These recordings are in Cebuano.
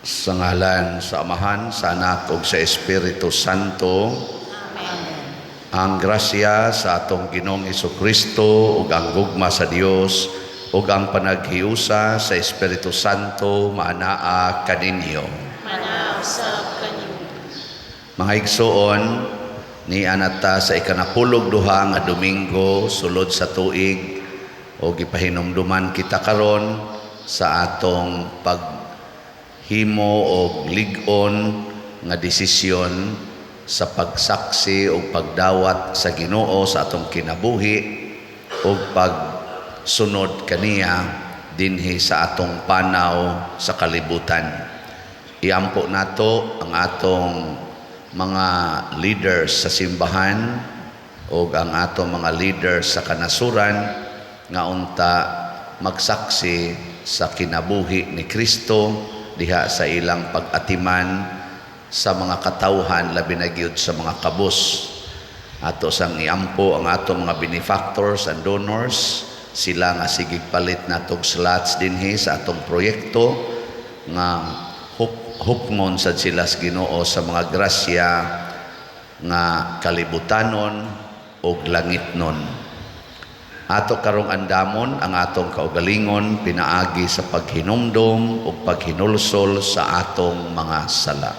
Sa ngalan sa Amahan, sa Anak ug sa Espiritu Santo. Amen. Ang grasya sa atong Ginoong Kristo ug ang gugma sa Dios ug ang panaghiusa sa Espiritu Santo maanaa kaninyo. Manaa usab kaninyo. Mga igsoon, niana ta sa ikanapulog duha nga Domingo sulod sa tuig o gipahinumduman kita karon sa atong paghimo og lig-on nga desisyon sa pagsaksi o pagdawat sa Ginoo sa atong kinabuhi o pagsunod kaniya dinhi sa atong panaw sa kalibutan. Iampo nato ang atong mga leaders sa simbahan o ang atong mga leaders sa kanasuran nga unta magsaksi sa kinabuhi ni Kristo diha sa ilang pag-atiman sa mga katawhan, labi na gyud sa mga kabus. Ato sang iampo ang atong mga benefactors and donors, sila nga sigig palit natog slots dinhi sa atong proyekto, nga hupngon sad sila sa Ginoo sa mga grasya nga kalibutanon ug langitnon. Ato karong andamon ang atong kaugalingon pinaagi sa paghinumdom ug paghinulsol sa atong mga sala.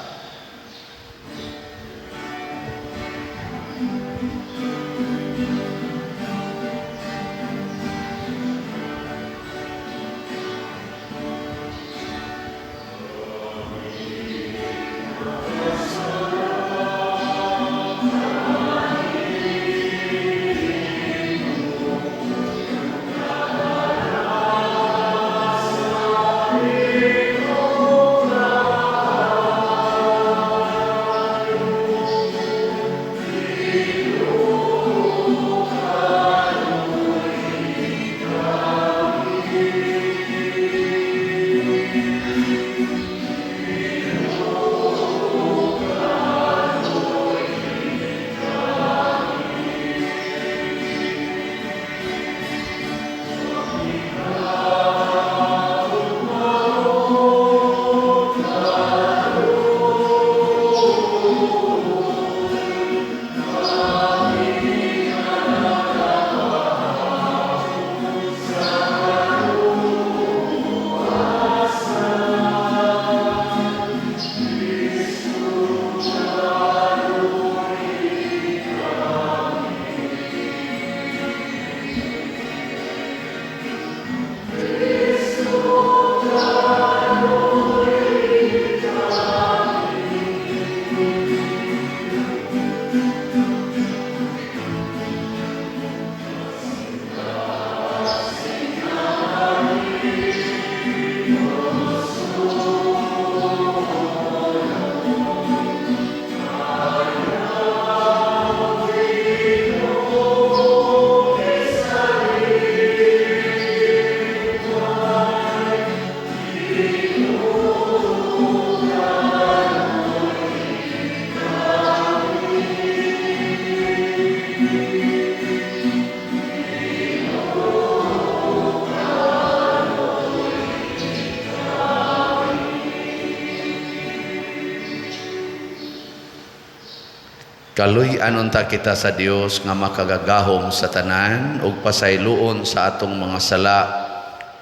Kaluy-an unta kita sa Dios nga makagagahom sa tanan ug pasayloon sa atong mga sala.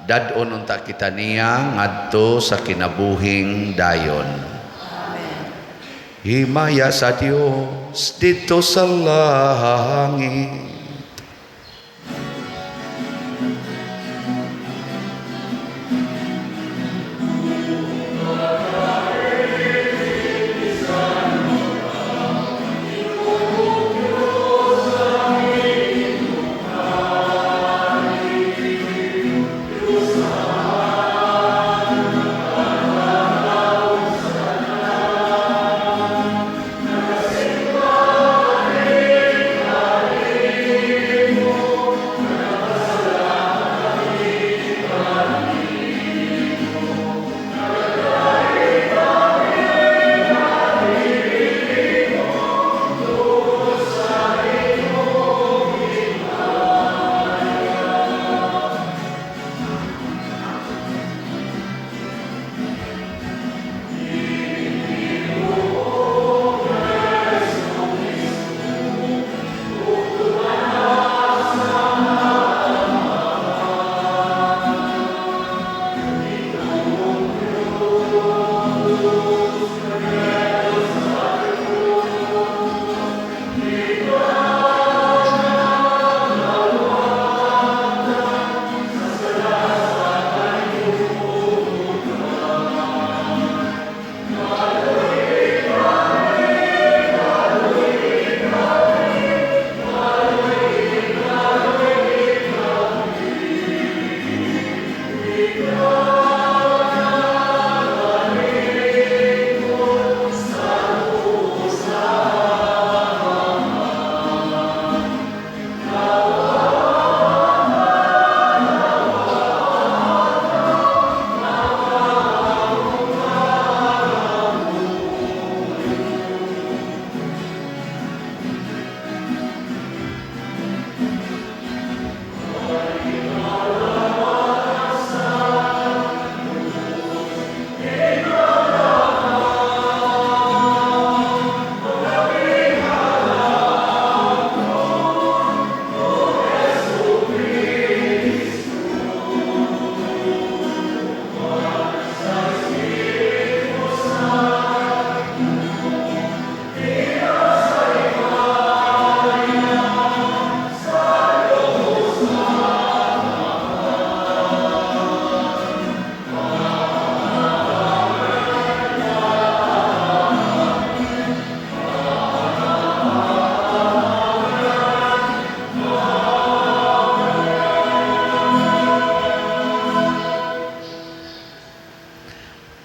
Dad-on unta kita niya ngadto sa kinabuhing dayon. Amen. Himaya sa Dios didto sa langit.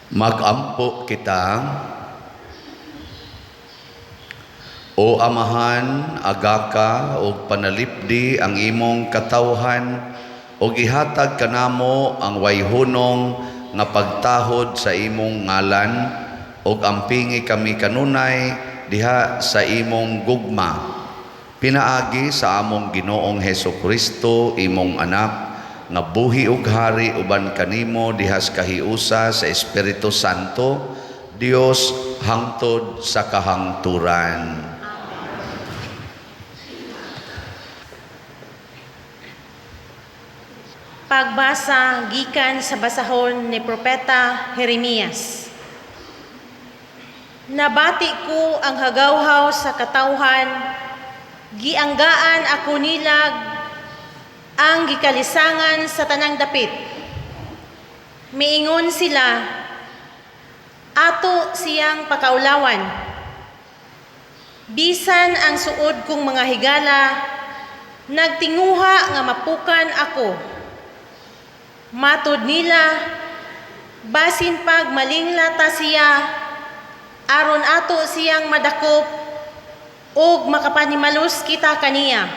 Magampo kita. O Amahan, agaka og panalipdi ang imong katawhan og ihatag kanamo ang wayhunong nga pagtahod sa imong ngalan og ampingi kami kanunay diha sa imong gugma. Pinaagi sa among Ginoong Heso Kristo, imong anak, nga buhi ug hari uban kanimo diha sa kahiusa sa Espiritu Santo, Dios hangtod sa kahangturan. Pagbasa gikan sa basahon ni Propeta Jeremias. Nabati ko ang hagawhaw sa katawhan, gianggaan ako nilag ang gikalisangan sa tanang dapit. Miingon sila, ato siyang pakaulawan. Bisan ang suod kong mga higala, nagtinguha nga mapukan ako. Matod nila, basin pag malingla ta siya, aron ato siyang madakop, ug makapanimalos kita kaniya.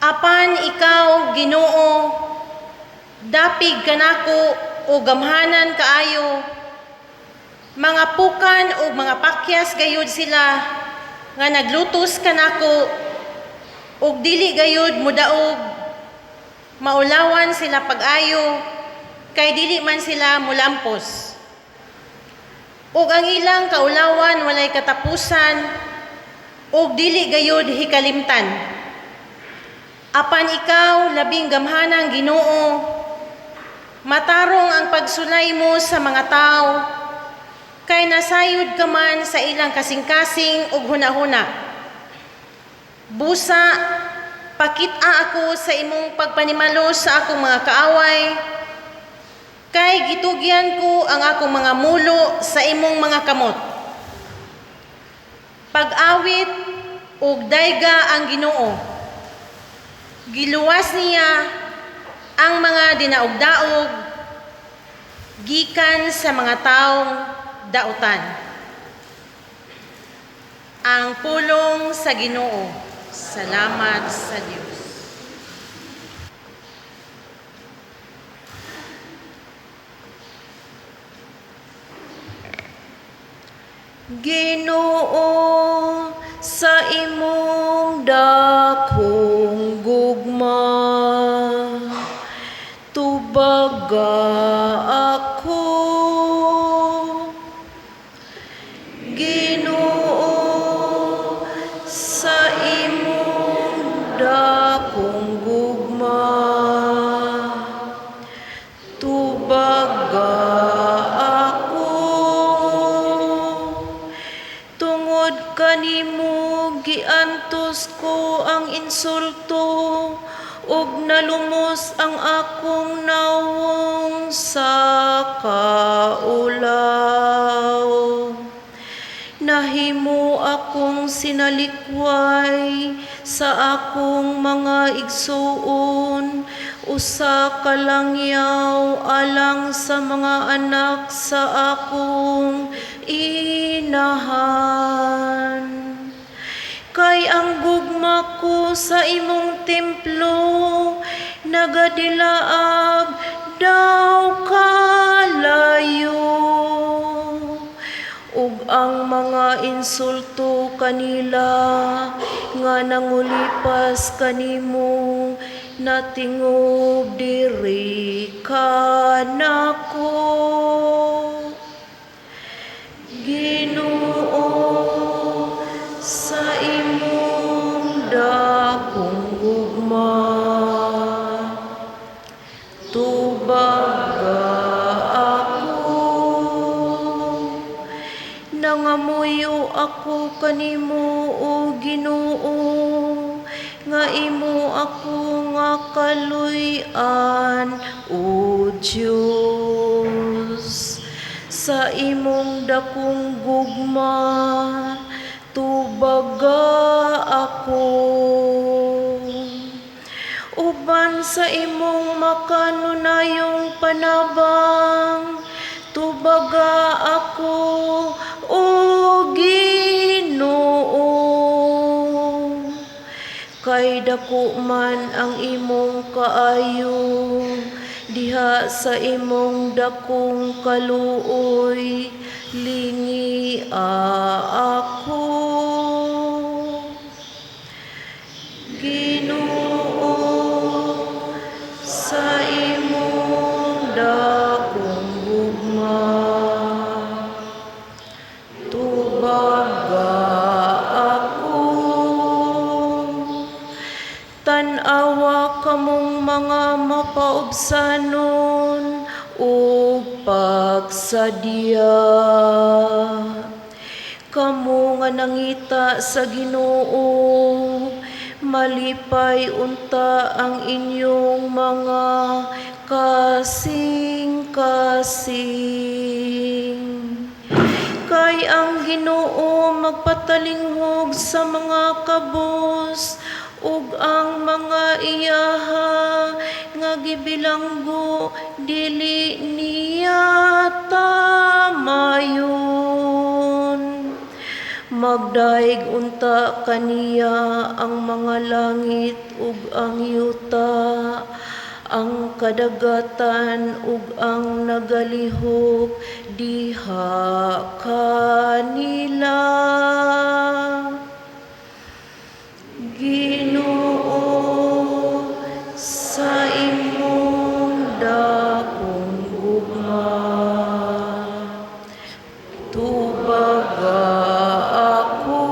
Apan ikaw, Ginoo, dapig kanako o gamhanan kaayo, mga pukan o mga pakyas gayud sila nga naglutos kanako ug dili gayud mudaog, maulawan sila pag-ayo kay dili man sila mulampos. Ug ang ilang kaulawan walay katapusan ug dili gayud hikalimtan. Apan ikaw, labing gamhanang Ginoo, matarong ang pagsulay mo sa mga tao, kay nasayod ka man sa ilang kasing-kasing ug hunahuna. Busa, pakita ako sa imong pagpanimalos sa akong mga kaaway, kay gitugyan ko ang akong mga mulo sa imong mga kamot. Pag-awit ug dayga ang Ginoo. Giluwas niya ang mga dinaog-daog gikan sa mga taong dautan. Ang pulong sa Ginoo. Salamat sa Dios. Ginoo, sa imong dakong gugma, tubaga ako. Ginoo, sa imong dakong gugma, tubaga ako. Tungod kanimo giantos ko ang insulto ug nalumos ang akong nawong sa kaulaw. Nahimo akong sinalikway sa akong mga igsuon, usa ka langyaw alang sa mga anak sa akong inahan. Kay ang gugma ko sa imong templo nagadilaab daw kalayo, ug ang mga insulto kanila nga nangulipas kanimo natingob diri kanako. Ginoo, sa imong dakong gugma, tubaga ako. Nangamuyo ako kanimo, o Ginoo, nga imo ako nga kaluy-an, o Dios. Sa imong dakong gugma, tubaga ako. Uban sa imong makanunayong panabang, dako man ang imong kaayo, diha sa imong dakong kaluoy, lingia ako. Ginoo, sa imong dakong gugma, tubaga ako. Tan-awa kamong mga mapaubsanon ug pagsadya. Kamo nga nangita sa Ginoo, malipay unta ang inyong mga kasing-kasing. Kay ang Ginoo magpatalinghog sa mga kabos ug ang mga iyaha nga gibilanggo dili niya tamayon. Magdayeg unta kaniya ang mga langit ug ang yuta, ang kadagatan ug ang nagalihok diha kanila. Ginoo, sa imong dakong gugma, tubaga ako.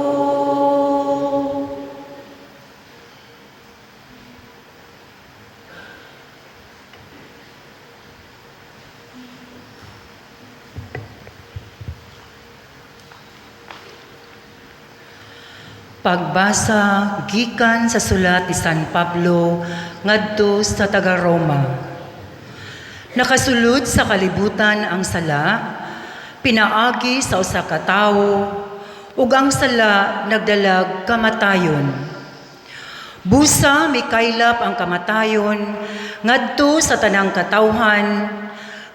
Pagbasa gikan sa sulat ni San Pablo ngadto sa taga-Roma. Nakasulod sa kalibutan ang sala, pinaagi sa usa ka tawo, ug ang sala nagdalag kamatayon. Busa mikaylap ang kamatayon ngadto sa tanang katawhan,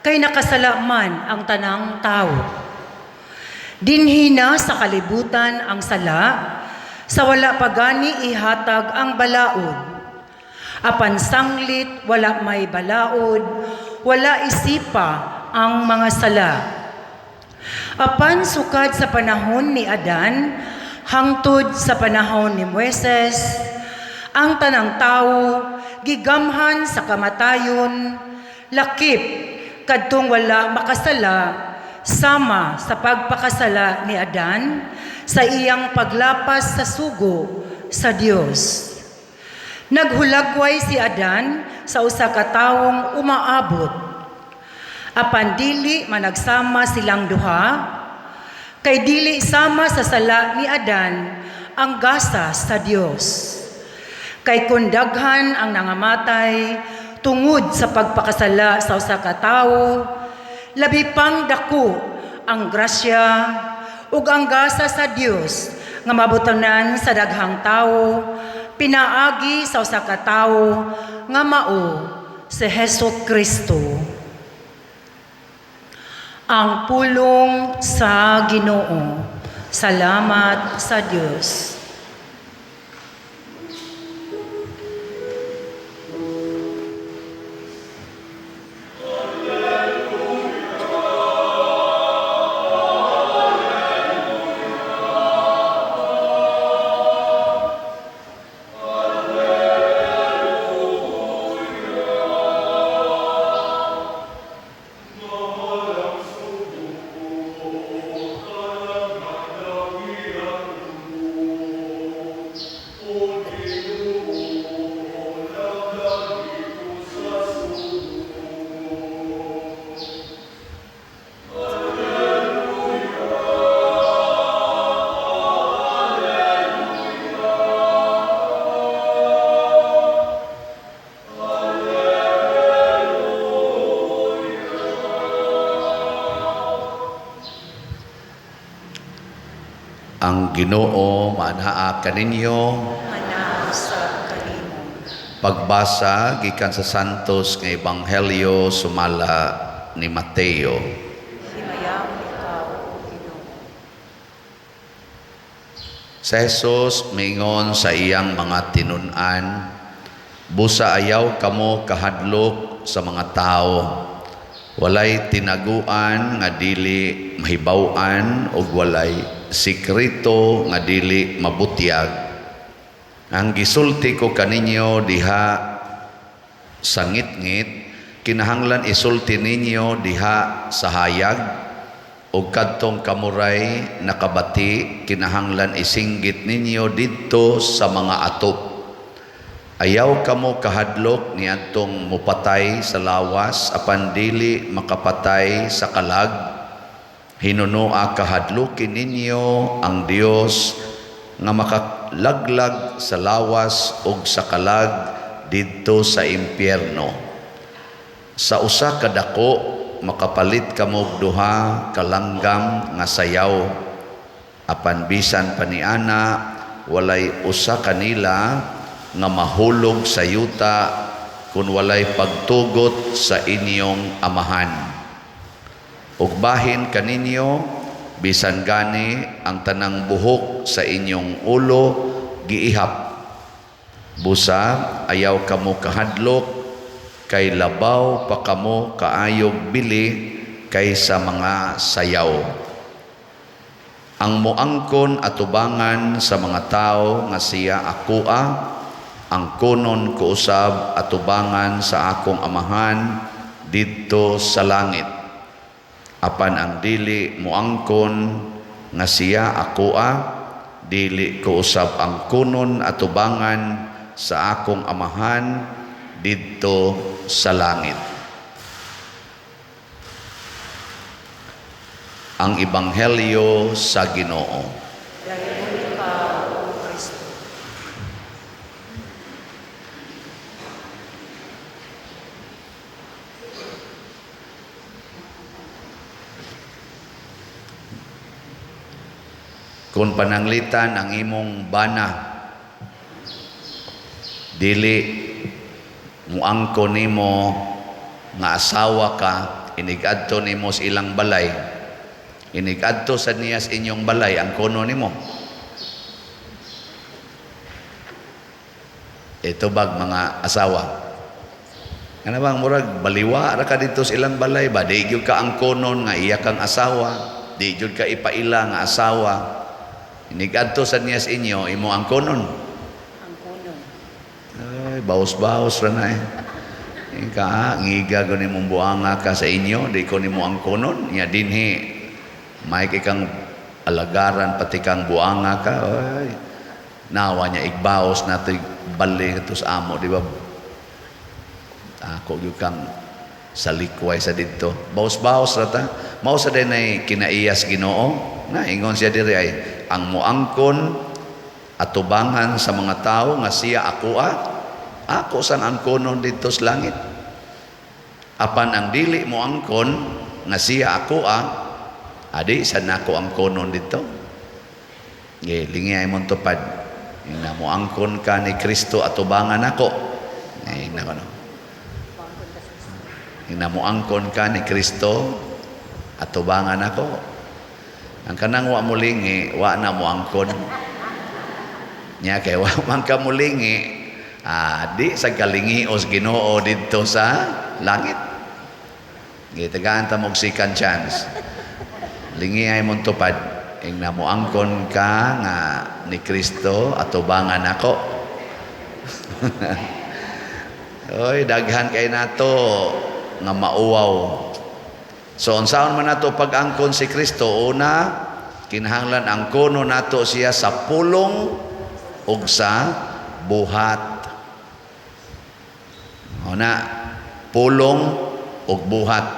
kay nakasala man ang tanang tawo. Dinhi na sa kalibutan ang sala, sa wala pa gani ihatag ang balaod. Apan sanglit wala may balaod, wala isipa ang mga sala. Apan sukad sa panahon ni Adan, hangtod sa panahon ni Moises, ang tanang tawo gigamhan sa kamatayon, lakip kadtong wala makasala, sama sa pagpakasala ni Adan sa iyang paglapas sa sugo sa Dios. Naghulagway si Adan sa usa ka tawong umaabot. Apan dili managsama silang duha, kay dili sama sa sala ni Adan ang gasa sa Dios. Kay kun daghan ang nangamatay tungod sa pagpakasala sa usa ka tawo, labi pang dako ang grasya ug ang gasa sa Dios nga mabutangan sa daghang tawo pinaagi sa usa ka tawo nga mao si Hesus Kristo. Ang pulong sa Ginoo. Salamat sa Dios. Ang Ginoo maanaa kaninyo. Manaa usab kanimo. Pagbasa gikan sa Santos nga Ebanghelyo sumala ni Mateo. Himayaon ikaw, O Ginoo. Si Jesus miingon sa iyang mga tinun-an, "Busa ayaw kamo kahadlok sa mga tao. Walay tinaguan nga dili mahibaw-an ug walay sikreto nga dili mabutyag. Ang gisulti ko kaninyo diha sa ngitngit, kinahanglan isulti ninyo diha sa hayag, ug kadtong kamuray nakabati, kinahanglan isinggit ninyo didto sa mga atop. Ayaw kamo kahadlok niadtong mupatay sa lawas apan dili makapatay sa kalag. Hinunoa kahadlukin ninyo ang Dios nga makalaglag sa lawas ug sa kalag didto sa impyerno. Sa usa ka dako makapalit kamo og duha ka langgam nga sayaw, apan bisan pa niana walay usa kanila nga mahulog sa yuta kun walay pagtugot sa inyong amahan. Ug bahin kaninyo, bisan gani ang tanang buhok sa inyong ulo giihap. Busa ayaw kamo kahadlok, kay labaw pa kamo kaayog bili kaysa mga sayaw. Ang moangkon atubangan sa mga tao nga siya akoa, angkonon ko usab atubangan sa akong amahan didto sa langit. Apan ang dili moangkon nga siya akoa, dili ko usab angkonon atubangan sa akong amahan didto sa langit." Ang Ebanghelyo sa Ginoo. Dayon ka, O Kristo. Kung pananglitan ang imong bana dili muangko nimo nga asawa ka, inigadto nimo sa ilang balay, inigadto sa niya sa inyong balay, ang kono nimo. Ito bag mga asawa? Ano bang murag baliwa ra ka dito sa ilang balay ba? Di gyud ka ang konon nga iya kang asawa, di gyud ka ipaila nga asawa. Inigadto sa niya sa inyo, imo ang konon. Ang konon. Ay, baos-baos ra na eh. Ika, ngiga ko ni mong buanga ka sa inyo, di ko nimo ang konon. Nya dinhi, may kang alagaran pati kang buanga ka. Ay, nawa niya igbaos na ito'y bali ito sa amo, di ba? Ako gyud kang salikway sa didto. Baos-baos ra ta. Mao sa din ay kinaiyas Ginoo. Na ingon siya diri ay ang moangkon atubangan sa mga tao nga siya akoa, ako sang angkonon didto sa langit. Apan ang dili moangkon nga siya akoa, adi sa nako angkonon didto. Ge lingi ay mong tupad. Ing na moangkon ka ni Kristo atubangan ako. Ing na kono. Ing na moangkon ka ni Kristo atubangan ako. Ang kanang wa mulingi, wa na moangkon. Nya kay wa man ka mulingi, di sa kalingios Ginoo didto sa langit. Gitagaan ta mog second chance. Lingi ay mong tupad. Ing na moangkon ka nga ni Kristo atubangan ako. Oy, daghan kay nato nga mauwaw. So unsaon man nato pag-angkon si Kristo? Una, kinahanglan angkono nato siya sa pulong ug sa buhat. Una, pulong ug buhat.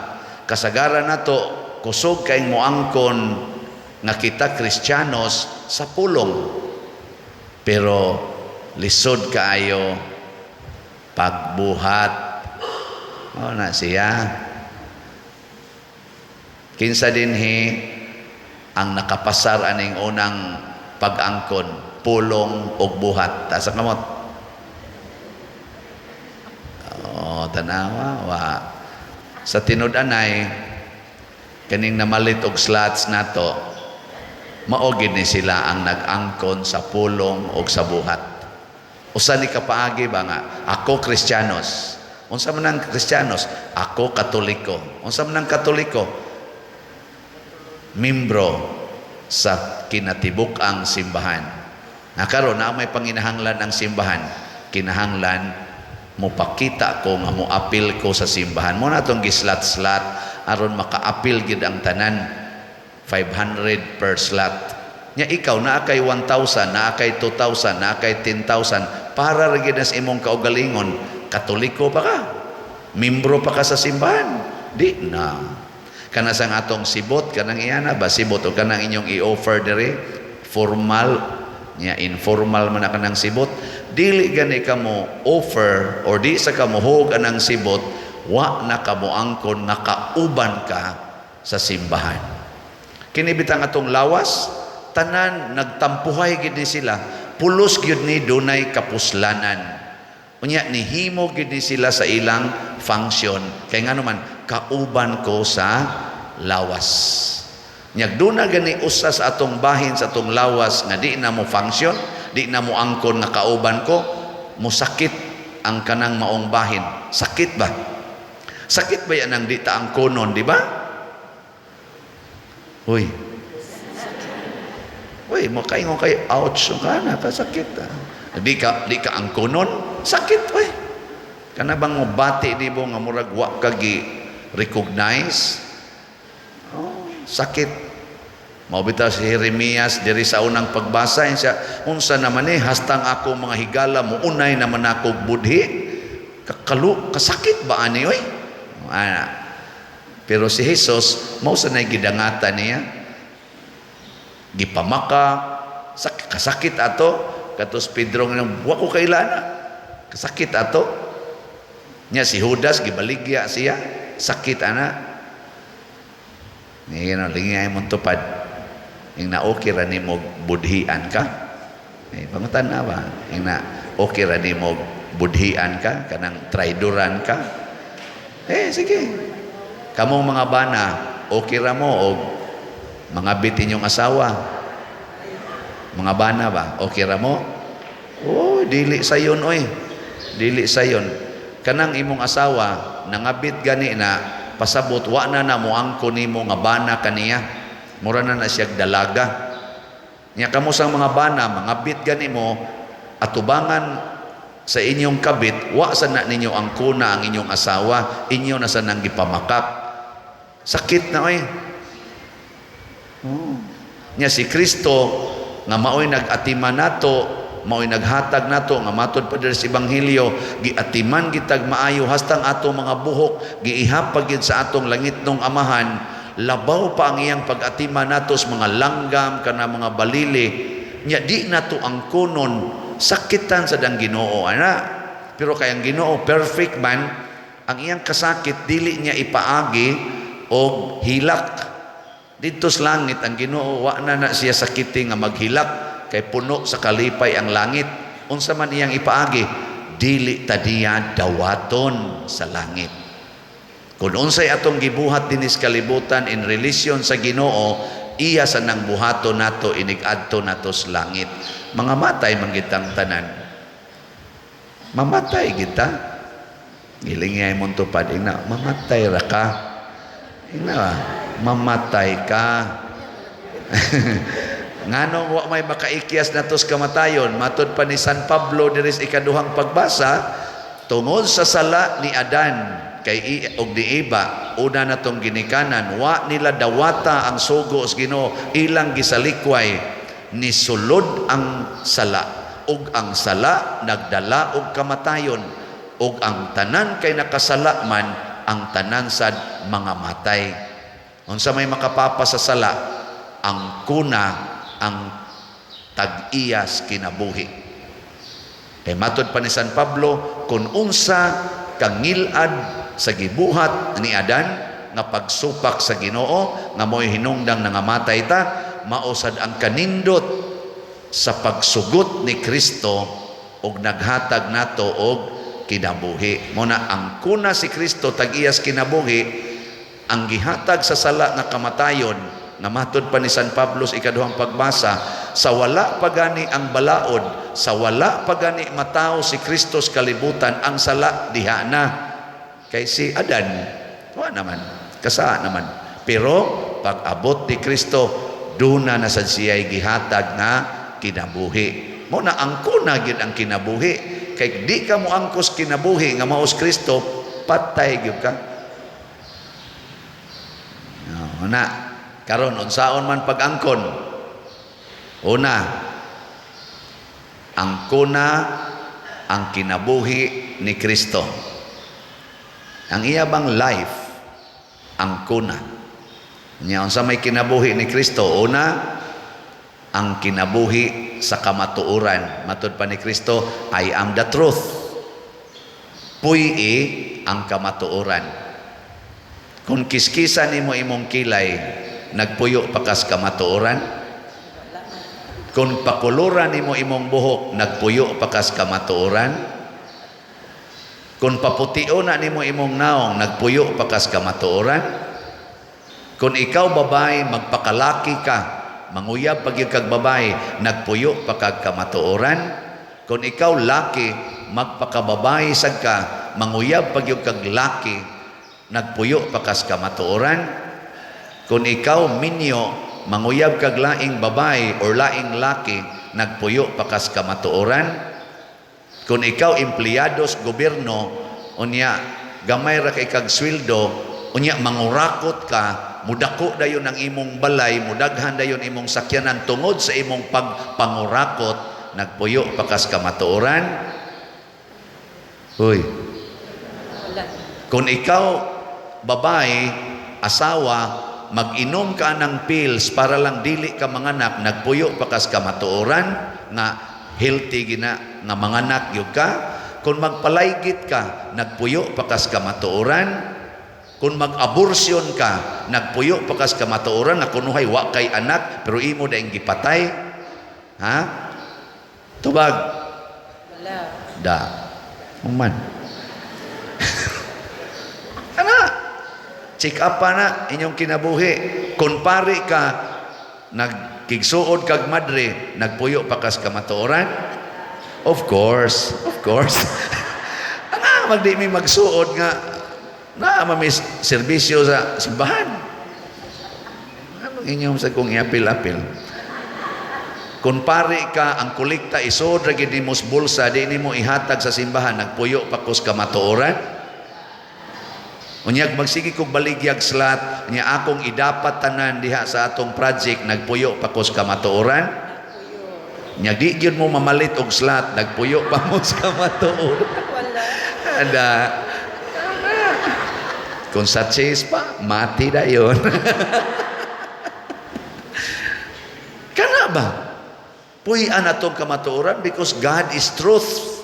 Kasagaran nato kusog kay moangkon nga kita Kristiyanos sa pulong. Pero lisod kaayo pagbuhat. O na siya. Kinsa dinhi ang nakapasar aning unang pag-angkon, pulong ug buhat? Taas ang kamot. O, tanawa, wa. Sa tinud-anay, kaning namalit og slots nato, Mao gid ni sila ang nag-angkon sa pulong og sa buhat. Usa ni kapaagi ba nga ako Kristiyanos. Unsa man ang Kristiyanos? Ako Katoliko. Unsa man ang Katoliko? Membro sa kinatibuk-ang simbahan. Na karon na may panginahanglan ang simbahan, kinahanglan mopakita ko nga moapil ko sa simbahan. Mao na atong gislat-slat aron makaapil gid ang tanan, 500 per slot. Nya ikaw naa kay 1,000, naa kay 2,000, naa kay 10,000 para ra gid na sa imong kaugalingon, Katoliko pa ka. Membro pa ka sa simbahan. Di na. Kana sang atong sibot, kanang iyana ba sibot o kanang inyong i-offer diri, formal nya informal man na kanang sibot, dili gani ka mo offer or di sa ka mo hug anang sibot, wa na ka mo angkon nga kauban ka sa simbahan. Kini bitang atong lawas, tanan nagtampuhay gid ni sila, pulos gyud ni dunay kapuslanan. Unya nihimo gid ni sila sa ilang function kay ngano man kauban ko sa lawas. Nyag duna gani usa sa atong bahin sa atong lawas nga di na mo function, di na mo angkon nga kauban ko, musakit ang kanang maong bahin. Sakit ba? Sakit ba yan ang di ta angkonon, di ba? Uy. Uy, mo kaingon kay ouch ka na kasakit. Ah. Di ka angkonon, sakit uy. Kana bang mo bati di mo nga murag wa ka gi recognize? Oh, sakit. Mao bitaw si Jeremias diri sa unang pagbasa siya, unsa naman ni hastang ako mga higala muunay naman ako budhi, kakalu kasakit ba ani oy? Ana. Pero si Jesus mao sa nay gidangatan niya, gipamaka kasakit ato katos Pedro nga wa ko kailana, kasakit ato nya. Si Judas gibaligya siya, sakit ana. Ni lingay mong tupad ing na okay ra nimo budhian ka, eh, pangutan na ba ing na okay ra nimo budhian ka, kanang traidoran ka, eh sige. Kamong mga bana, okay ra mo og mga bitin yung asawa? Mga bana ba, okay ra mo? Oh, dili sayon oy, dili sayon. Kanang imong asawa nangabit gani na, pasabot wa na na moangko nimo nga bana kaniya, mura na na siya dalaga nya. Kamo sang mga bana, mangabit gani mo atubangan sa inyong kabit, wa sa na ninyo ang kuna ang inyong asawa, inyo na sa nang gipamakak, sakit na oy. Oh. Nya si Kristo nga maoy nag-atiman nato, maoy naghatag nato nga matod pa diri sa ebanghelyo, giatiman gitag maayo hastang atong mga buhok giihapag gid sa atong langitnong Amahan. Labaw pa ang iyang pag-atiman nato sa mga langgam kana mga balili. Nya di nato ang kunon, sakitan sa dang Ginoo ana. Pero kay ang Ginoo perfect man, ang iyang kasakit dili niya ipaagi og hilak. Didto sa langit ang Ginoo wa na na siya sakiti nga maghilak kay puno sa kalipay ang langit. Unsa man iyang ipaagi, dili ta diya dawaton sa langit. Kung unsay atong gibuhat dinis kalibutan in relation sa Ginoo, iya sa nang buhaton nato inig-adto nato sa langit. Mga matay man gitang tanan. Mamatay kita. Gilingay mong tupad ingna, mamatay ra ka. Ingna, mamatay ka. Nganong wa may makaikyas nato sa kamatayon? Matod pa ni San Pablo diri sa ikaduhang pagbasa, tungod sa sala ni Adan kay og ni Eva, una natong ginikanan, wa nila dawata ang sugo sa Ginoo, ilang gisalikway, nisulod ang sala ug ang sala nagdala og kamatayon, ug ang tanan kay nakasala man, ang tanan sad mga matay. Unsa may makapapa sa sala? Ang kuna ang tag-iyas kinabuhi. Kay matod pa ni San Pablo, kung unsa kangilad sa gibuhat ni Adan nga pagsupak sa Ginoo nga mo'y hinungdang nangamatay ta, mausad ang kanindot sa pagsugot ni Kristo og naghatag nato og kinabuhi. Mo na ang kuna si Kristo tag-iyas kinabuhi, ang gihatag sa sala nga kamatayon. Nga matud pa ni San Pablo sa ikaduhang pagbasa, sa wala pa gani ang balaod, sa wala pa gani matawo si Kristo sa kalibutan, ang sala diha na. Kay si Adan, wa naman, kasaa naman. Pero pag abot ni Kristo, duna na sad siya'y gihatag nga kinabuhi. Mao na angkona gyud ang kinabuhi. Kay di ka mo angkos kinabuhi nga maos Kristo, patay gyud ka. No, na karon unsaon man pag-angkon? Una, angkona ang kinabuhi ni Kristo. Ang iya bang life, angkona. Nya unsa may kinabuhi ni Kristo? Una, ang kinabuhi sa kamatuoran. Matud pa ni Kristo, "I am the truth." Puy-i ang kamatuoran. Kung kiskisa nimo imong kilay, nagpuyo pa kas kamatuoran? Kung pakuluran nimo imong buhok, nagpuyo pa kas kamatuoran? Kung paputio na nimo imong naong, nagpuyo pa kas kamatuoran? Kung ikaw babae, magpakalaki ka, manguyab pag kag babae, nagpuyo pa kag kamatuoran? Kung ikaw laki, magpakababae sad ka, manguyab pag kag laki, nagpuyo pa kas kamatuoran? Kung ikaw minyo, manguyab kag laing babae or laing laki, nagpuyo pa kas kamatuoran? Kung ikaw empleyado sa gobyerno, unya gamay ra kay kag sweldo, unya mangurakot ka, mudako dayon ang imong balay, mudaghan dayon imong sakyanan tungod sa imong pagpangurakot, nagpuyo pa kas kamatuoran? Hoy. Wala. Kung ikaw babae, asawa, mag-inom ka ng pills para lang dili ka manganak, nagpuyo pa kas kamatuoran nga healthy gina nga manganak gyud ka? Kung magpalaygit ka, nagpuyo pa kas kamatuoran? Kung mag-abortion ka, nagpuyo pa kas kamatuoran nga kunuhay wa kay anak pero imo daing gipatay? Ha? Tubag. Wala. Da. Uman. Ana. Check up pa na inyong kinabuhi. Kung pari ka, nagkigsuod kag madre, nagpuyo pa kas kamatuoran? Of course. Of course. Ana, magdi mi magsuod nga naa mami serbisyo sa simbahan. Anong inyong sa kong iapil-apil? Kung pari ka, ang kolekta isod ra gid nimo sa bulsa, di nimo ihatag sa simbahan, nagpuyo pa kus kamatuoran? Unyag magsige kog baligyag slot, nya akong idapat tanan diha sa atong project, nagpuyo pa kus kamatuoran? Nya di gyud mo mamalit og slot, nagpuyo pa mo sa kamatuoran? Wala. Ada. Kung sa Chase pa, mati dayon. Kana ba? Puy-an atong kamatuoran because God is truth.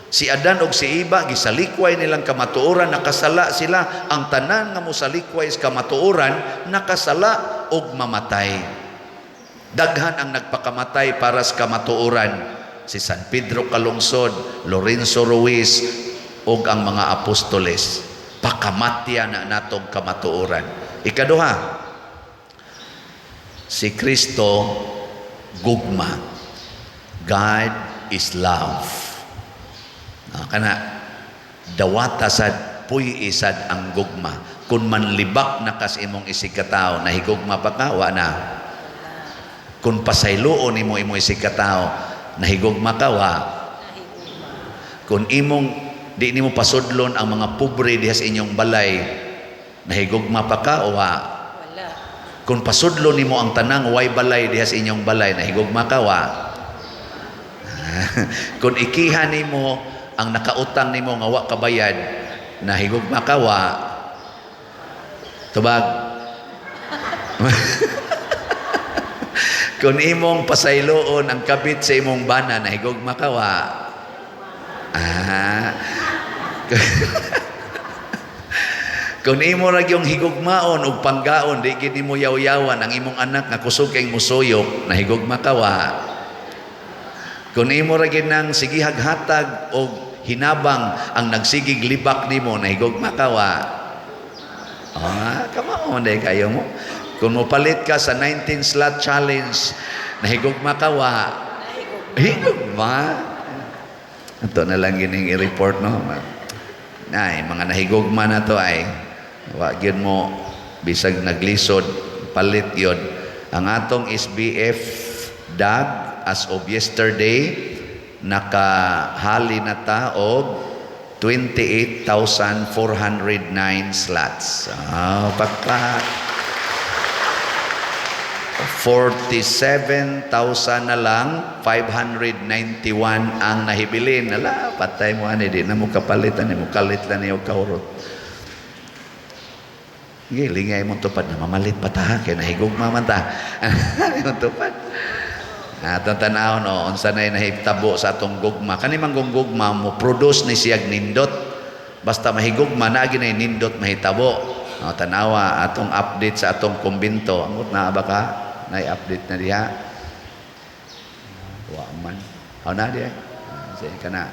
Si Adan og si Eva gisalikway nilang kamatuoran, nakasala sila. Ang tanan nga mosalikway sa kamatuoran, nakasala og mamatay. Daghan ang nagpakamatay para sa kamatuoran. Si San Pedro Calungsod, Lorenzo Ruiz ug ang mga apostoles. Pakamatya na natong kamatuoran. Ikaduha, si Kristo gugma. God is love. Ah, kana dawata sad, puy sad ang gugma. Kung manlibak na kas imong isigkatao, nahigugma pa ka? Wa na. Kung pasayloon nimo imong isigkatao, nahigugma ka? Wa. Kung imong di nimo pasudlon ang mga pobre diha sa inyong balay, nahigugma pa ka o wa? Wala. Kung pasudlon nimo ang tanang way balay diha sa inyong balay, nahigugma ka? Wa. Kung ikiha nimo ang nakautang nimo nga wa kabayad, nahigugma ka? Wa. Tubag. Kung imong pasayloon ang kabit sa imong bana, nahigugma ka? Wa. Ah. Kung imo ra gyung higugmaon og panggaon, di gid nimo yaw-yawan ang imong anak nga kusog kay musuyok, nahigugma ka? Wa. Kung imo ra gyud nang sigihag hatag og hinabang ang nagsigig libak nimo, nahigugma ka? Wa. Ah, kamao day kayo mo. Kung mopalit ka sa 19 slot challenge, nahigugma ka wa? Higugma. Ato na lang gining i-report, no. Ay, mga nahigugma na to ay wa gyud mo bisag naglisod palit yun. Ang atong SBF DAG as of yesterday, nakahali na ta og 28,409 slots. Ah, pakpak. 47,000 na lang, 591 ang nahibilin. Ala, patay mo ani, di na mo kapalit ani, mo kalit lang niyo kahurot. Sige, lingay mo tupad na mamalit pa ta, kay nahigugma man ta. Imong tupad. Atong tanaw, no, unsa nay nahitabo sa atong gugma. Kani man gugma mo produce ni siyag nindot. Basta mahigugma na ginay nindot mahitabo. No, tanawa atong update sa atong kumbinto. Angot na ba ka? Nay update na diha. Wa man. Aw na diha. Sige ka na.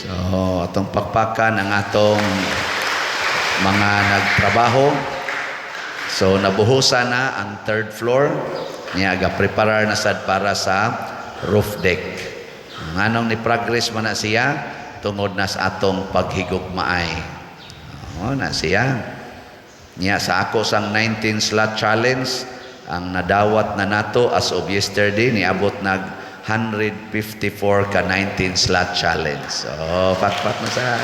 So, atong pakpakan ang atong mga nagtrabaho. So, nabuhusan na ang third floor. Niya, ga-preparar na sad para sa roof deck. Nganong ni progress man na siya, tungod na sa atong paghigugmaay. Oh, na siya. Niya sa ako sang 19 slot challenge, ang nadawat na nato as of yesterday, niabot nag 154 ka 19 slot challenge. So, pakpak na sa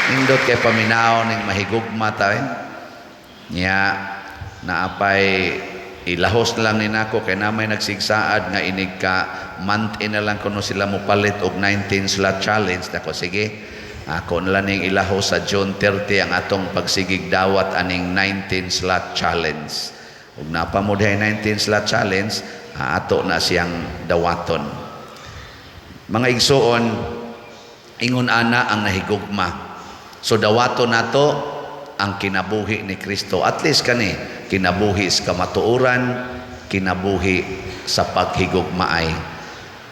nindot kay paminaw ning mahigugma ta eh. Niya naapay ilahos na lang ni nako kay na may nagsigsaad nga inig ka month in na lang kuno sila mopalit og 19 slot challenge. Nako, sige, ako na lang ning ilahos sa June 30 ang atong pagsigig dawat aning 19 slot challenge. Ug napa mo dihay 19 slot challenge, ato na siyang dawaton. Mga igsuon, ingon ana ang nahigugma. So dawaton nato ang kinabuhi ni Kristo. At least kani kinabuhi sa kamatuoran, kinabuhi sa paghigugmaay.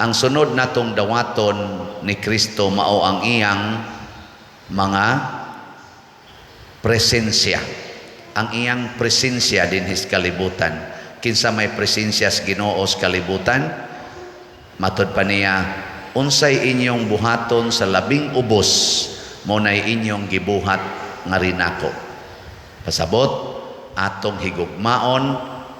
Ang sunod natong dawaton ni Kristo mao ang iyang mga presensya. Ang iyang presensya dinhi sa kalibutan. Kinsa may presensya sa Ginoo sa kalibutan? Matod pa niya, unsay inyong buhaton sa labing ubos, mo nay inyong gibuhat nga rinako. Pasabot, atong higugmaon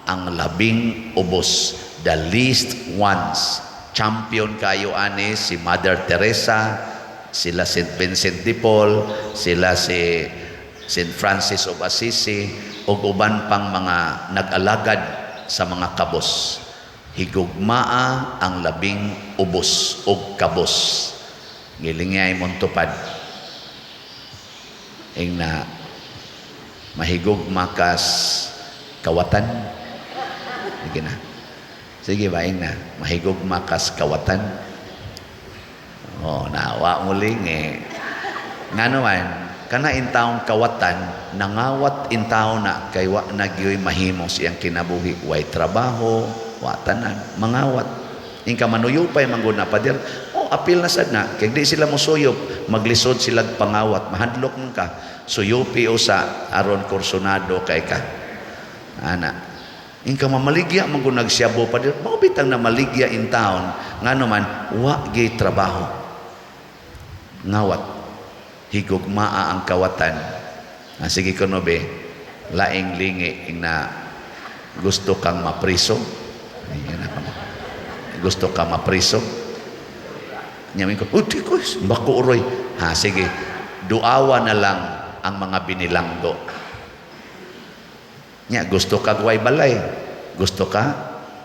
ang labing ubos, the least ones. Champion kayo ani si Mother Teresa, sila Saint Vincent de Paul, sila si Saint Francis of Assisi, ug uban pang mga nag-alagad sa mga kabos. Higugmaa ang labing ubos og kabos. Gilingay mong tupad. Ingna mahigugma kas kawatan. Sige na. Sige ba, ingna mahigugma kas kawatan. Oh, nawa mo lingi. Ngano man, kana intawong kawatan, nangawat intaw na kay wa na gyoy mahimo sa iyang kinabuhi, way trabaho, wa tanan, mangawat. Ingka manuyupay man gud na, pader. Oh, apil na sad na kay di sila mosuyop, maglisod sila pangawat, mahadlok man ka. Suyupi usa aron kursunado kay ka. Ana. Ingka mamaligya man gud nagsyabo, pader. Mao bitang na maligya in town, ngano man wa gyud trabaho. Ngawat. Higugmaa ang kawatan. Ah, sige kuno be, laing lingi na gusto kang mapriso. Ayan na. Gusto ka mapriso? Nyamin ko, "Oh, di ko, bako uroy." Ha, sige. Duawa na lang ang mga binilanggo. Nya, gusto ka way balay? Gusto ka?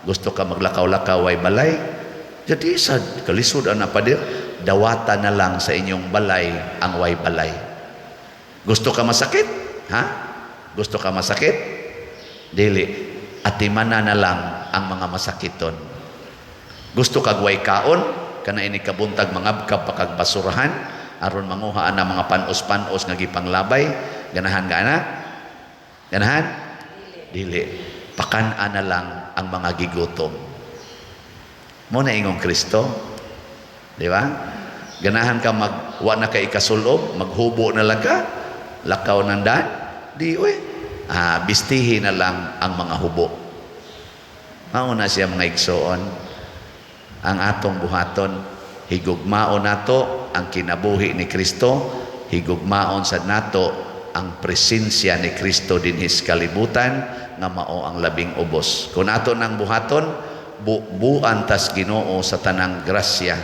Gusto ka maglakaw-lakaw way balay? Jadi sad kalisod ana, pader, dawata na lang sa inyong balay ang way balay. Gusto ka masakit? Ha? Gusto ka masakit? Dili. Atimana na lang ang mga masakiton. Gusto kag way kaon? Kana ini kabuntag mangabkab pa kag basurahan aron manguha ana mga panos-panos nga gipanglabay. Ganahan ka na? Ganahan? Dili. Pakan-a na lang ang mga gigutom. Mo na ingong Kristo. Di ba? Ganahan ka mag wa na kay ikasulob, maghubo na lang ka, lakaw ng daan? Di uy. Ah, bistihi na lang ang mga hubo. Mao na siya, mga igsoon. Ang atong buhaton, higugmaon nato ang kinabuhi ni Kristo, higugmaon sad nato ang presensya ni Kristo dinhi sa kalibutan nga mao ang labing ubos. Kung ato nang buhaton, bubuan tas Ginoo sa tanang grasya.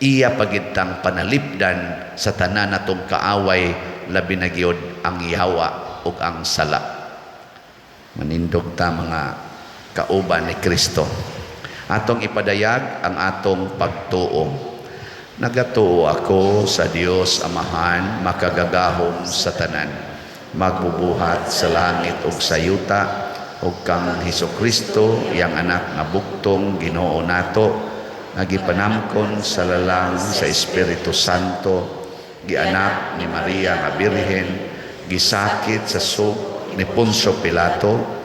Iya pagitang panalipdan sa tanan natong kaaway, labi na gyud ang yawa ug ang sala. Manindog ta, mga kauban ni Kristo. Atong ipadayag ang atong pagtuo. Nagatuo ako sa Dios Amahan, makagagahom sa tanan, magbubuhat sa langit ug sa yuta, ug kang Hesus Kristo, iyang anak nga buktong Ginoo nato, nga gipanamkon sa lalang sa Espiritu Santo, gianak ni Maria nga Birhen, gisakit sa sug ni Poncio Pilato,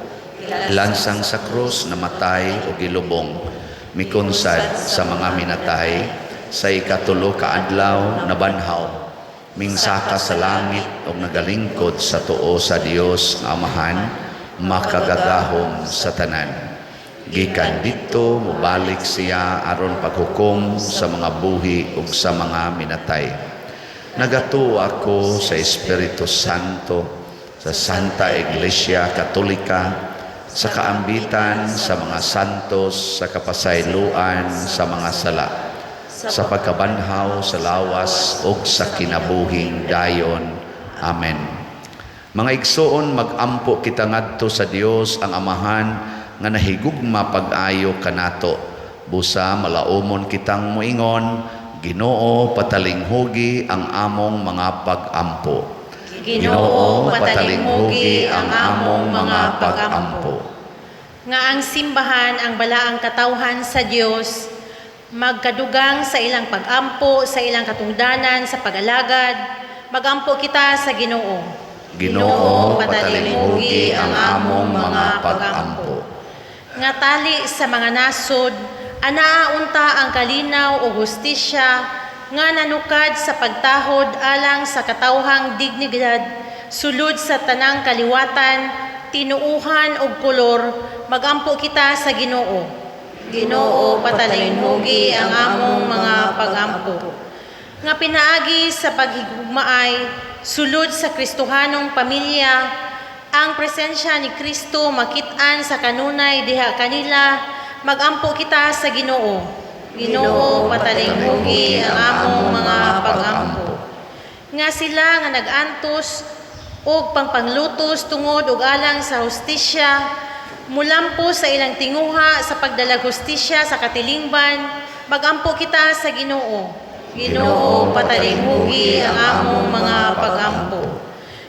lansang sa krus, namatay o gilubong, mikunsad sa mga minatay, sa ikatulo ka adlaw nabanhaw, mingsaka sa langit ug nagalingkod sa tuo sa Dios nga Amahan, makagagahom sa tanan. Gikan didto mobalik siya aron paghukom sa mga buhi ug sa mga minatay. Nagatuo ako sa Espiritu Santo, sa Santa Iglesia Katolika, sa kaambitan sa mga santos, sa kapasayloan sa mga sala, sa pagkabanhaw sa lawas ug sa kinabuhing dayon. Amen. Mga igsoon, magampo kita ngadto sa Dios ang Amahan nga nahigugma pag-ayo kanato. Busa malaumon kitang moingon, "Ginoo, patalinghugi ang among mga pag-ampo." Ginoo, patalinghugi ang among mga pag-ampo. Nga ang simbahan, ang balaang katawhan sa Dios, magkadugang sa ilang pag-ampo, sa ilang katungdanan, sa pag-alagad, magampo kita sa Ginoo. Ginoo, patalinghugi ang among mga pag-ampo. Nga tali sa mga nasod, anaa unta ang kalinaw o hustisya nga nanukad sa pagtahod alang sa katawhang dignidad sulod sa tanang kaliwatan, tinuuhan og kolor, magampo kita sa Ginoo. Ginoo, patalinghugi ang among mga pagampo. Nga pinaagi sa paghigugmaay sulod sa Kristohanong pamilya, ang presensya ni Kristo makit-an sa kanunay diha kanila, magampo kita sa Ginoo. Ginoo, patalinghugi ang among mga pagampo. Nga sila nga nag-antos og pangpanglutos tungod ug alang sa hustisya, mulampo sa ilang tinguha sa pagdalag hustisya sa katilingban, magampo kita sa Ginoo. Ginoo, patalinghugi ang among mga pagampo.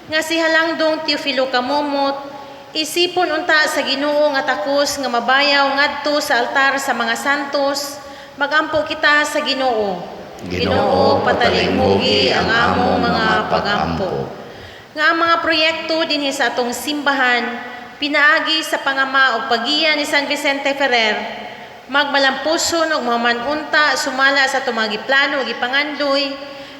Nga si Halangdong Teofilo Camomot, isipon unta sa Ginoo nga takos nga mabayaw ngadto sa altar sa mga santos, magampo kita sa Ginoo. Ginoo, patalinghugi ang among mga pagampo. Nga ang mga proyekto dinhi sa atong simbahan pinaagi sa pangama o pagiya ni San Vicente Ferrer magmalampuson ug mamanunta sumala sa atong mga giplano ug gipangandoy,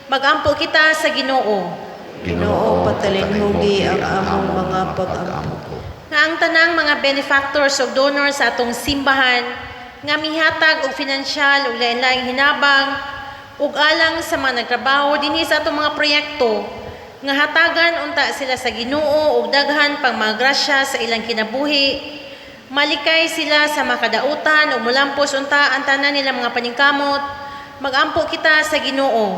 magampo kita sa Ginoo. Ginoo, patalinghugi ang among mga pag-ampo. Nga ang tanang mga benefactors ug donors sa atong simbahan nga mihatag og finansyal ug lain-laing hinabang ug alang sa mga nagtrabaho dinhi sa atong mga proyekto, nga hatagan unta sila sa Ginoo og daghan pang mga grasya sa ilang kinabuhi, malikay sila sa makadautan ug mulampos unta ang tanan nilang mga paningkamot, magampo kita sa Ginoo.